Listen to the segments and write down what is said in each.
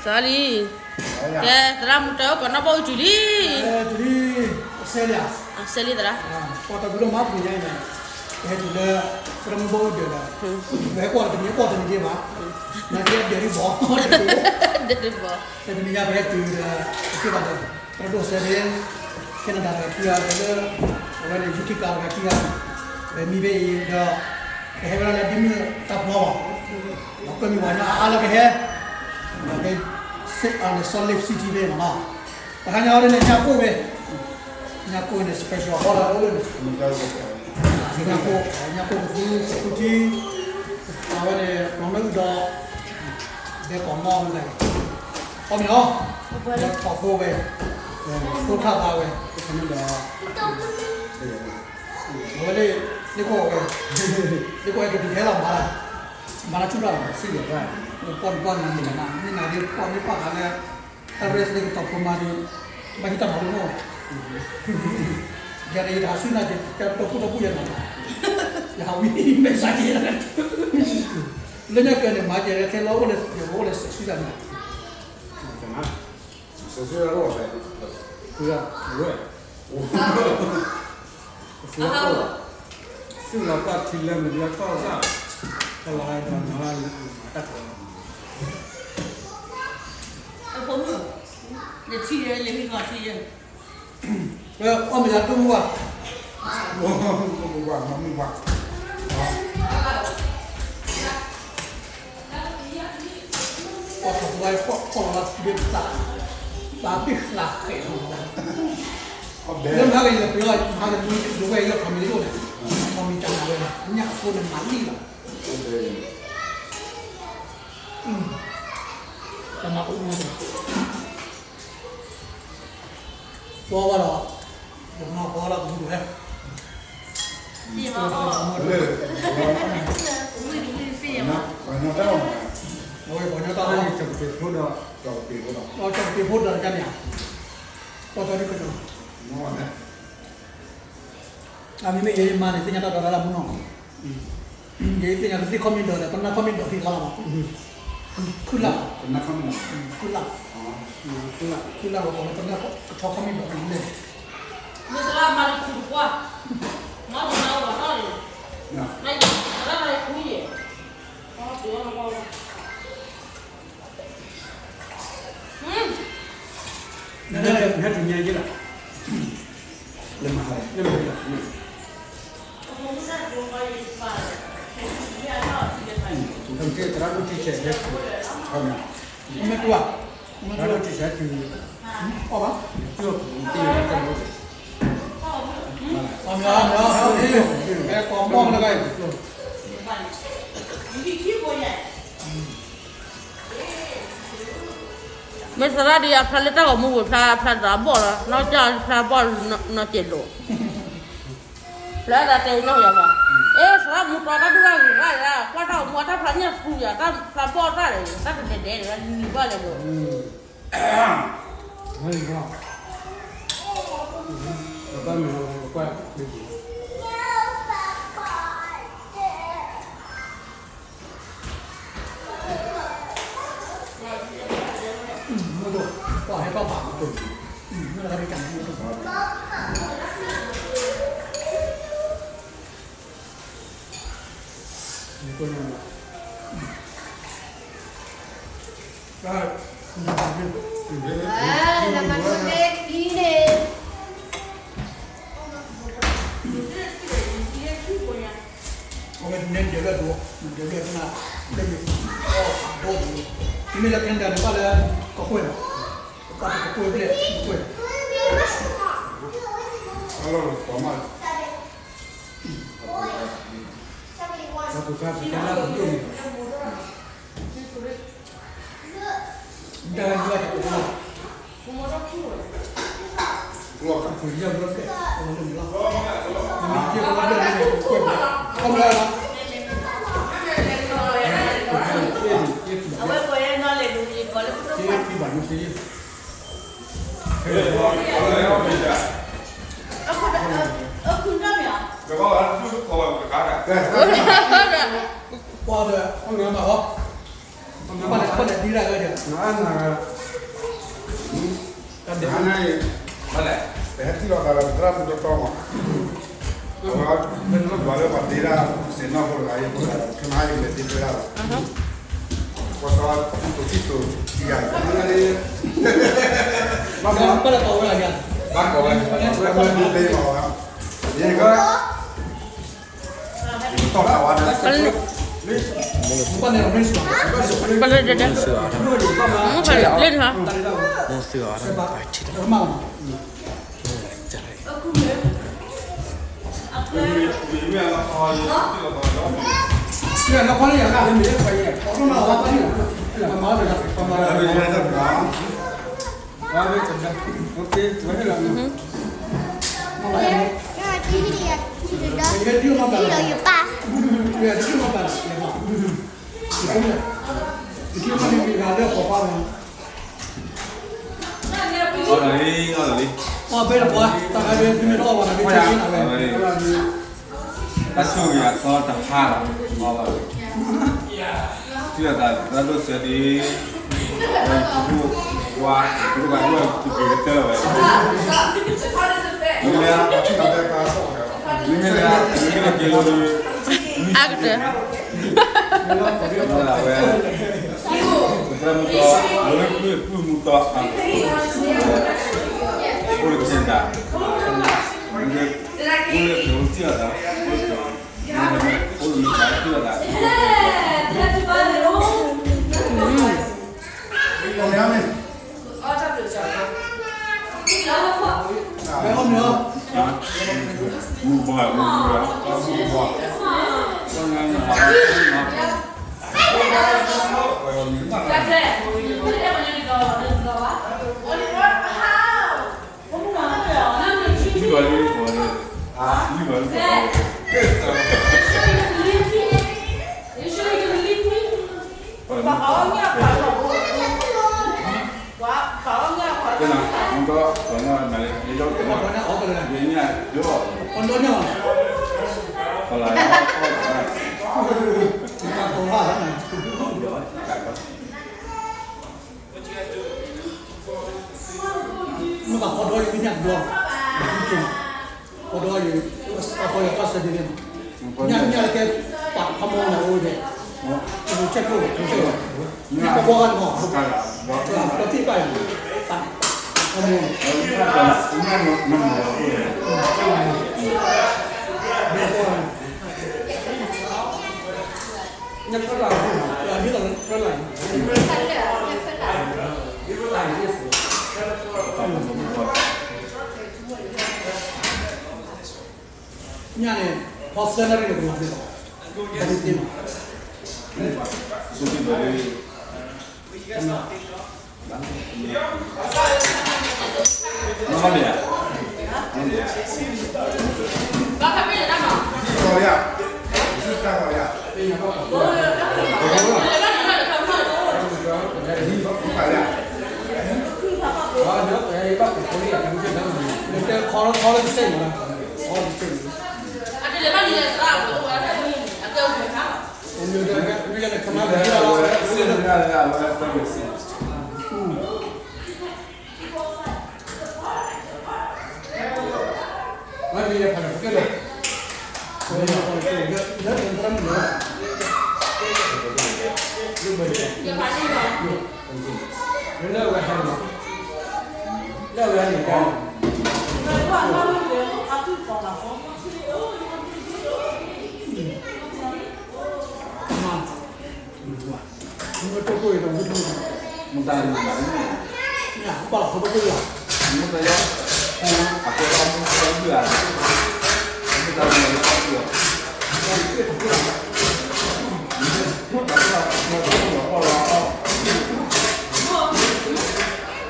စးလံ, ကဲ သရၣ်မူတၢ်အိၣ်ကိးနီၢ်ဘီၣ်အုၣ်တုၤလံ, စဲလံဧါ, စဲလံသရၣ်, ပှၤတၢ်ဘျုးဒိၣ်မးပှၤညါအံၤန့ၣ်, ပဟဲတုၤလၢ သရၣ်မူဘီၣ်အုၣ်ဒၢးဒီး, ပဟဲကွၢ်တနံၤကွၢ်တနံၤက့ၤဘၣ်, နာ်က့ဒဲးဒ်ဘီ, ဒဲးဒ်ဘီ, တနံၤညါပဟဲတုၤဒီး, က့ၤဘၣ်ဒီး, သရၣ်ဒိၣ်စဲလံ, Canada တဂၤခံဂၤလၢ, အဝဲန့ၣ် Utica တဂၤခံဂၤ, ပမံဖဲအံၤဒီး, ပဟဲဝဲဒၣ်လၢဒ်မုၢ်တၢ်ဖျီဘၣ်, ဒီးကွဲမုာ်ပှၤကညီအါအါလၢကဟဲ, ဒီးဖဲ, Salt Lake City ဖဲမနီၤ, တဟါညါအံၤန့ၣ် ညၣ်ကိၢ်ဝဲ, ညၣ်ကိၢ်န့ၣ် special ဟီလၢအအိၣ်လၢန့ၣ်, ညၣ်ကိၢ်, ညၣ်ကိၢ်ကသူ, ကသူထံ, အဝဲန့ၣ် ကီၤမ့ၣ်အုၣ်ဒီး, ဒဲကီၤမီၢ်ဝဲဒၣ်, အီၣ်မ့ၤအီၣ်, ဒဲကီၤဖိဝဲ, သိထၣ်သးဝဲ, ဒီး အဝဲလၢ, သ့ၣ်ခိၣ်ဝဲ, သ့ၣ်ခိၣ်ဝဲကတုၤခဲလီၤမၤ, မၤလၢဆူၣ်ထီၣ်, စံၣ်ယဲၢ်, ပီၢ်နံၤပီၢ်နၤန့ၣ်လီၤ, မ့ၢ်နၤဒ်ပီၢ်မ့ၢ်ပီၢ်နၤလၢ, တၢ်ရဲၣ်သ့ၣ်ကတီၤဖိမၤဒီး, ဘၣ်ဟံးတၢ်မၤလိမ့ၢ်, ယၤန့ၣ်ယတဟးဆူၣ်နၤက့ၤ, ကဲတီခိၣ်တီခိၣ်ယၤနၤ, ယဟးဝံၣ်မဲာ်ဆှးက့ၤ, လၢညါကဲန့ၣ် မၤကဲၤခဲလၢာ်အိၣ်လၢ, ယအိၣ်လၢစဲးဆူၣ်ယၤနၤ စူၢ်လီၤပှၢ်ထံလၢမုၢ်လၢကီၢ်စၢ်, ကလီၤဟဲဒီးနၤလၢမၤတၢ်ကလီၤ, ဖိမုၣ်, နထံၣ်ယဲ လၢဟံၣ်ဃီထံၣ်ယဲ, အီၣ်မ့ၤယၤဒိၣ်မူဘၣ်, မ့ၢ်ဘၣ်, ပှၤခီၣ်ဝဲခီၣ်ခီၣ်လီၤဘၣ်ဘ့ၣ်သး, ဘၣ်ဘ့ၣ်သးဃဲးလီၤ, လၢမဟါကယပျီ, မဟါကဒဝဲယီၢ်ခီမ့ၤတအိၣ်န့ၣ်, ခီမ့ၤတၢ်မၤဝဲ, ညၣ်အဃိန့ၣ်မၤလံလီၤ, တၢ်မၤအိၣ်မူ ပှၤဝဲဒီး, ပှၤဝဲဒီးပူၤဒိၣ်ဟဲ, ပှၤညီတၢ်, အဝဲပှၤညီတၢ်လီၤ, ကၠီကပ့ၤဖိဒီး, ကၠီကပ့ၤဖိဒီးတၢ်န့ၣ်ဧါ, ပှၤကၠီဒ်ကၠီ, အမ့မ့ၢ်ယဲယမါန့ၣ် သ့ၣ်ညါတၢ်ဒီးတၢ်လၢမူနီၢ်, ယဲယသ့ၣ်ညါကသ့ၣ်ခီမ့ၢ်ဒီးဒီး ပနၢ်ခီမ့ၢ်ဒီးဟံၣ်ခါလီၤမး, ခုၣ်လၢ်, ခုၣ်လၢ်, ခုၣ်လၢ်ဝဲ ပနၢ်ကဆီခီမ့ၢ်ဒီးန့ၣ်, မ့ၢ်သရၣ်မၤတခူတကွၢ်, မၤတနၢ်ဝဲထီၣ်န့ၣ်, သရၣ်မၤတခူယဲၢ်, နဟဲတညါယဲလီၤ, လၢမဟါ, လၢမဟါ, သရၣ်ဒိၣ်ထံဆဲး, မ့ၢ်တူၢ်, သရၣ်ဒိၣ်ထံဆဲးတုၤ, အီၣ်ဘၣ်, တၢ်မၤ, မ့ၢ်အီၣ်မ့ၢ်အီၣ်, ဟဲကီးမီၢ်လၢဂၤအံၤ, မ့ၢ်သရၣ်ဒ်အဖျါလၢတၢ်ဂီၤမူဝဲဖျါ, ဖျါသရၣ်ဘီၣ်လီၤ, နီၢ်ကၠၢ်ဖျါဘီၣ်နီၢ်ကဲးလိာ်, ဖျါသးတဲနီၢ်ယၤဘၣ်, အ့ သရၣ်မူတြီတၢ်ဒုၣ်တၢ်ဂ့ၤရၣ်ရၣ်, ကွၢ်တၢ်ဂီၤမူအတၢ်ဖျါညၣ်သူယၤ, တၢ်ဖျါဘီၣ်တၢ်လဲၣ်, တၢ်တဒဲးဒဲး နံၤဘၣ်လဲၣ်ဒီး အဝဲန့ၣ်ဒဲးလၢဒိး, ဒဲးလၢဒိး, မ့မ့ၢ်လၢ Canada န့ၣ် ဘၣ်လၢကကွဲၢ်လီၤ, ကကွဲၢ်ဘျဲၣ်, ကကွဲၢ်, အလီၢ်ပှၤမၢ်လီၤ, ပှၤပှၤပှၤပှၤလၢပဒိၣ်န့ၣ် ပှၤဒီး အီၣ်မ့ၤမးဟီ, ပှၤ ဘၣ်လဲၣ်ဒ်လဲၣ်, နအါနၤ, နအါနၤအံၤ, ပဟဲထံၣ်လိာ်သးဒီးပသရၣ်မုၣ်တီတီမး, အဝဲမ့ၢ်ဘၣ်လၢပှၤဒ့ဒၣ်စ့ၢ်နီၢ်ဖိတဂၤအံၤ ဖိသၣ်ဒီး ခဲမးယကလဲၤဒ့ထွဲဒၣ်လီၤ, ကီၢ်စီၤ ပူၤတံၢ်တိၢ်တံၢ်ယၤ, ဘၣ်ကိးဝဲ, ဘၣ်ကိးဝဲ, ယက ပလဲၣ်ဒဲဒဲ, မုၢ်သ့ၣ်အီၤတၢ်မၤပာ်ထံၣ်လီၤ, မုၢ်သ့ၣ်အီၤတၢ်မၤပာ်ထံၣ်လီၤ, အီၣ်လီၤလံ, အီၣ်လီၤလံ, တၢ်ဆိၣ်ဂ့ၤအသီတဖၣ်လီၤ, အီၣ်လီၤလံ, ထံၣ်လိာ်သးတၢ်ဒိၣ်စၢၤဒံး, ဝဲ, ဝဲ, မ့မ့ၢ်လၢ, မ့မ့ၢ်လၢ, မ့မ့ၢ်လၢက့ၤလိာ်ဒီး, အကတၢၢ် ဝဲ, သရၣ်မုၣ်တီ, အဝဲပုၢ်မုၣ်တီ, အိၣ်လၢကစၢၢ်ဒၣ်, အိၣ်လၢကစၢၢ်ဒၣ်, အိၣ်လၢမ့ၢ်တၢ်ထံၣ်လိာ်သး, မ့ၢ်ဘၣ်ခီဒီးယကညၣ်တဘျီ, ခီဒီးယ, ခီဒီးယကစၢ်ဒ်န့ၣ်, ညၣ်ညၣ်လၢကဲ, ပာ်ခီမီန့ၣ်အိၣ်ဒဲး, ကဆဲးကျိး, ကဆဲးကျိး, ညၣ်ကဘီဂၤန့ၣ်မီၢ်, ပှၤသ့ၣ်တဖၣ်အံၤ, ပာ်ခီမီန့ၣ်, ညၣ်ထွဲလၢ်, ညၣ်န့ၣ်, ဖီစၢနၣ်ရံၣ်န့ၣ်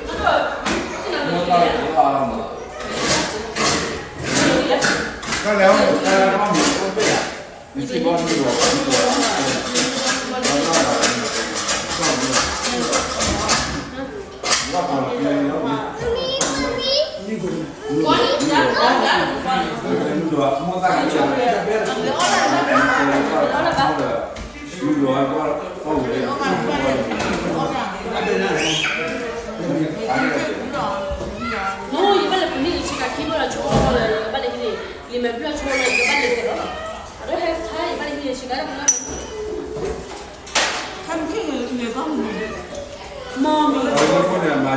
ကမၤသ့လီၤ, သ့မး, မ့ၢ် ယဘၣ်လဲၤပှ့ၤန့ၢ်အံၤဆ့ကၤခံဘိလီၤ ဆိကမိၣ်လီၤ ယဘၣ်လဲၤဟံးန့ၢ် လံာ်မဲာ်ဘျီၣ်ဆိလီၤ ယဘၣ်လဲၤကဲၤလီၤ အဒိဟဲခါ ယဘၣ်လဲၤဟံးန့ၢ်ဆ့ကၤတၢ်မနုၤ ခါမ့ၢ်န့ၣ် မ့ၢ်မ့ၢ် နမၤယၤ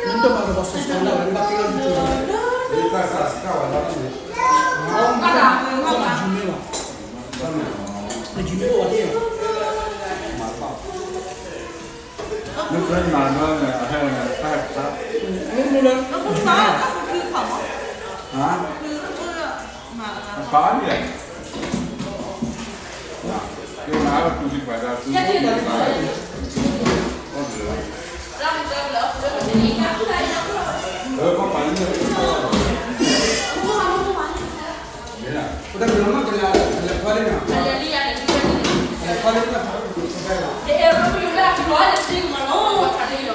နတမၤကဘၣ်စ့ၢ်ကီးလၢနဘၣ်က့ၤလၢ YouTube နမၤ Gmail ဘၣ် န Gmail အိၣ်ဝဲသ့ၣ် မၤဘၣ် နမၤဘၣ်န့ၣ် အဟဲတၢ်ခါ မ့ၢ်လၢ Gmail ဟါ အခါန့ၣ် ကဲမၤတူၢ်သံပှၤဒၣ်တူၢ်သံပှၤ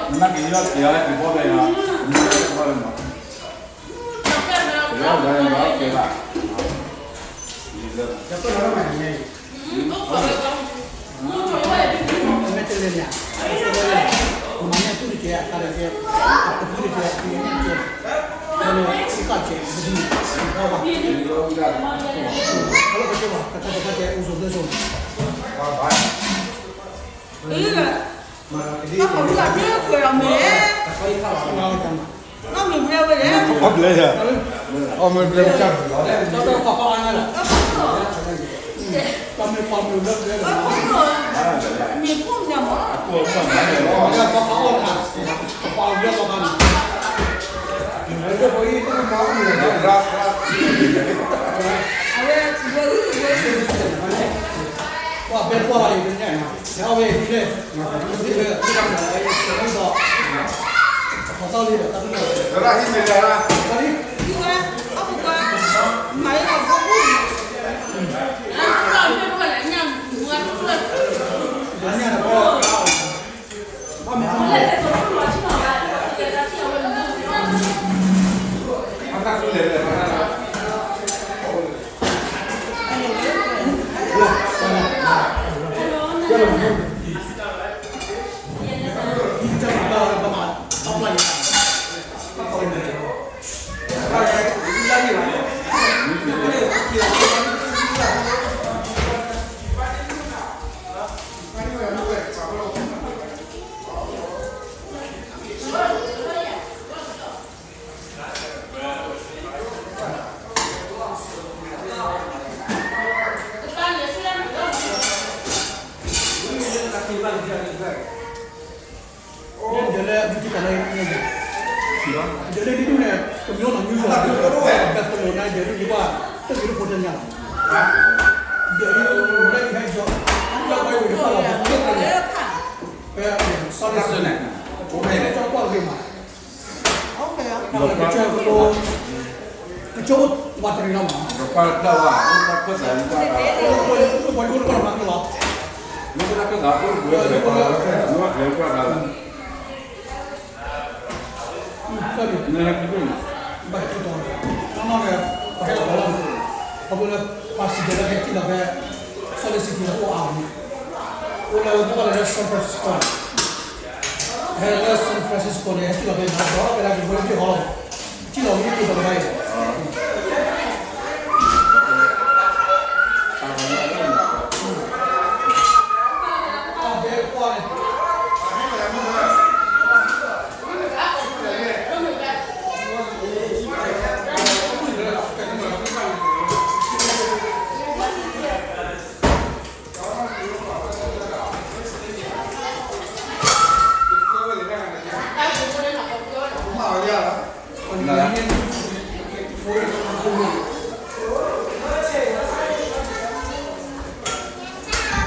နကယီၢ်က့ၤအီၤ ကဘီဘဲယၤ ကဘီဘဲမး ကဘီဘဲမး ကဲဘၣ် မ့ၢ်တလဲၤန့ၣ် မၤန့ၢ်သူၣ်တကဲ အခါတကဲ အပူၤတကဲ အပူၤတကဲ အန့ၣ် စကၢ်ကဲ ပဒံ ဘီဘၣ် အလီၢ်ကစၢၢ်ဘၣ် ကထါတခါကဲ အိၣ်စိၤဘျၢစိၤ ဘၣ်ဘၣ် တၢ်ဖီၣ်မုၢ်လၢ်မ့ၢ်ကွဲးအီၤမ့ၢ် နီၢ်မ့ၢ်ဘျဲဝဲလဲၣ် အီၣ်ဘျဲယၤ အီၣ်မ့ၢ်ဘျဲကၢ် ဒီးဖီၣ်ဖီၣ်အါညါလီၤ တၢ်မ့ၢ်ဖီၣ်မ့ၢ်ဘျဲဘျဲလီၤ မ့ၢ်ဖီၣ်မ့ၢ်မ့ၢ် ဖီၣ်ဖီၣ်အီၣ်တၢ် ဖီၣ်ဘျဲဖီၣ်ဖီၣ်န့ၣ် အဝဲ ဝဲ ဝဲ ပှၤဘဲပှၤဘၣ်အံၤတညါ ဟဲအီၣ်ဝဲအံၤဒ်လဲၣ် ဒ်လဲၣ် ဒ်သိး အသီၣ်လံဒီးတၢ်ပနီၣ် သရၣ်ဟံးန့ၢ်လၢ သရၣ်ဟံး မၤလၢအဖိ ညါန့ၣ် ဒ်လဲၣ် ဒ်တကးလၢ ဒ်လဲၣ်ဒ်ဒ်န့ၣ် ကမျီနီၤ New York ဒ်လဲၣ် Barcelona ဒ်လဲၣ် ယဘၣ် တၢ်က့ၤလၢဖိတညါလီၤ ဒ်လဲၣ် လၢယဟဲယီၤ လၢဝဲဝဲတဖၣ်လီၤ ဖဲ Saturday န့ၣ် ကၠီကွၢ်ဂ့ၤမး ကၠီ ကၠီ ဝးတရံးလီၤမး ပှၤတၢ်ဝါ ပှၤတၢ်ခၢၣ်သး ပှၤတၢ်ခၢၣ်သး ပှၤတၢ်ခၢၣ်သး ပှၤတၢ်ခၢၣ်သး ပှၤတၢ်ခၢၣ်သး နဟဲက့ၤန့ၣ် ဘၣ်ဟဲက့ၤတီၤ နီၢ်နီၢ်န့ၣ် ပှၤဟဲလီၤလီၤ ခီဖျိလၢ ပှၤစံၣ်တဲၤလၢဟဲက့ၤလီၤဖဲ Salt Lake City အိၣ်အါမးန့ၣ် အိၣ်လၢ ဘၣ်လၢ San Francisco န့ၣ် ဟဲလၢ San Francisco န့ၣ် ဟဲက့ၤလီၤဖဲန့ၣ် ဒီးဖဲလၢက့ၤဝဲက့ၤဟီလီၤ က့ၤလီၤဝဲက့ၤဒီးကဘၣ်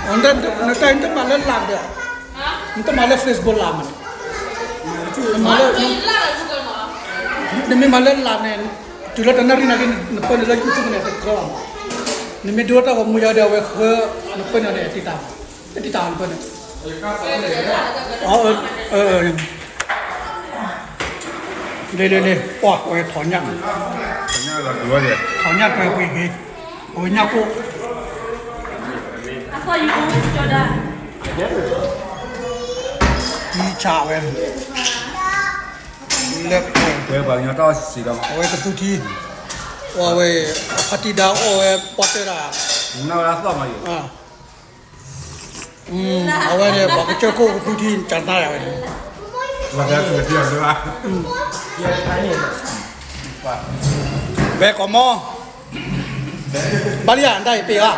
အံၤ နတၢ်နတမၤလၢ live ဒီး နတမၤလၢ Facebook live မးန့ၣ် နမၤလၢ နမ့ၢ်မၤလၢ live န့ၣ် တုၤလၢတနၣ်ရံၣ်နာ်က့ နပၢနုာ်လၢ YouTube န့ၣ် တကြၢးဘၣ်မး နမ့ၢ်ဒိတၢ်ဂီၤမူယၤဒီး အဝဲဃၢ နပၢနုာ်န့ၣ် တံာ်တာ်မး တၢ်န့ၣ် လ့လ့လ့ ပှၤဝဲထီၣ်ညၣ်, ထီၣ်ညၣ်ပှဲၤပှဲၤဂ့ၤ, အဝဲညၣ်ကိၣ်, မံဆးဝဲ, လၢပှဲၤ, အဝဲကသူထံ, အဝဲ ဖါတံၢ်ဒါအီၣ်ဝဲပှၤတဲဒၣ်, အဝဲန့ၣ် ပှၤကစၢၢ်ခိၣ်ကသူထံ ကနၣ်ယၤဝဲန့ၣ်, ဘဲကီးမီ, ဘၣ်လံဧါ နတၢ်အံၤပ့ၤဧါ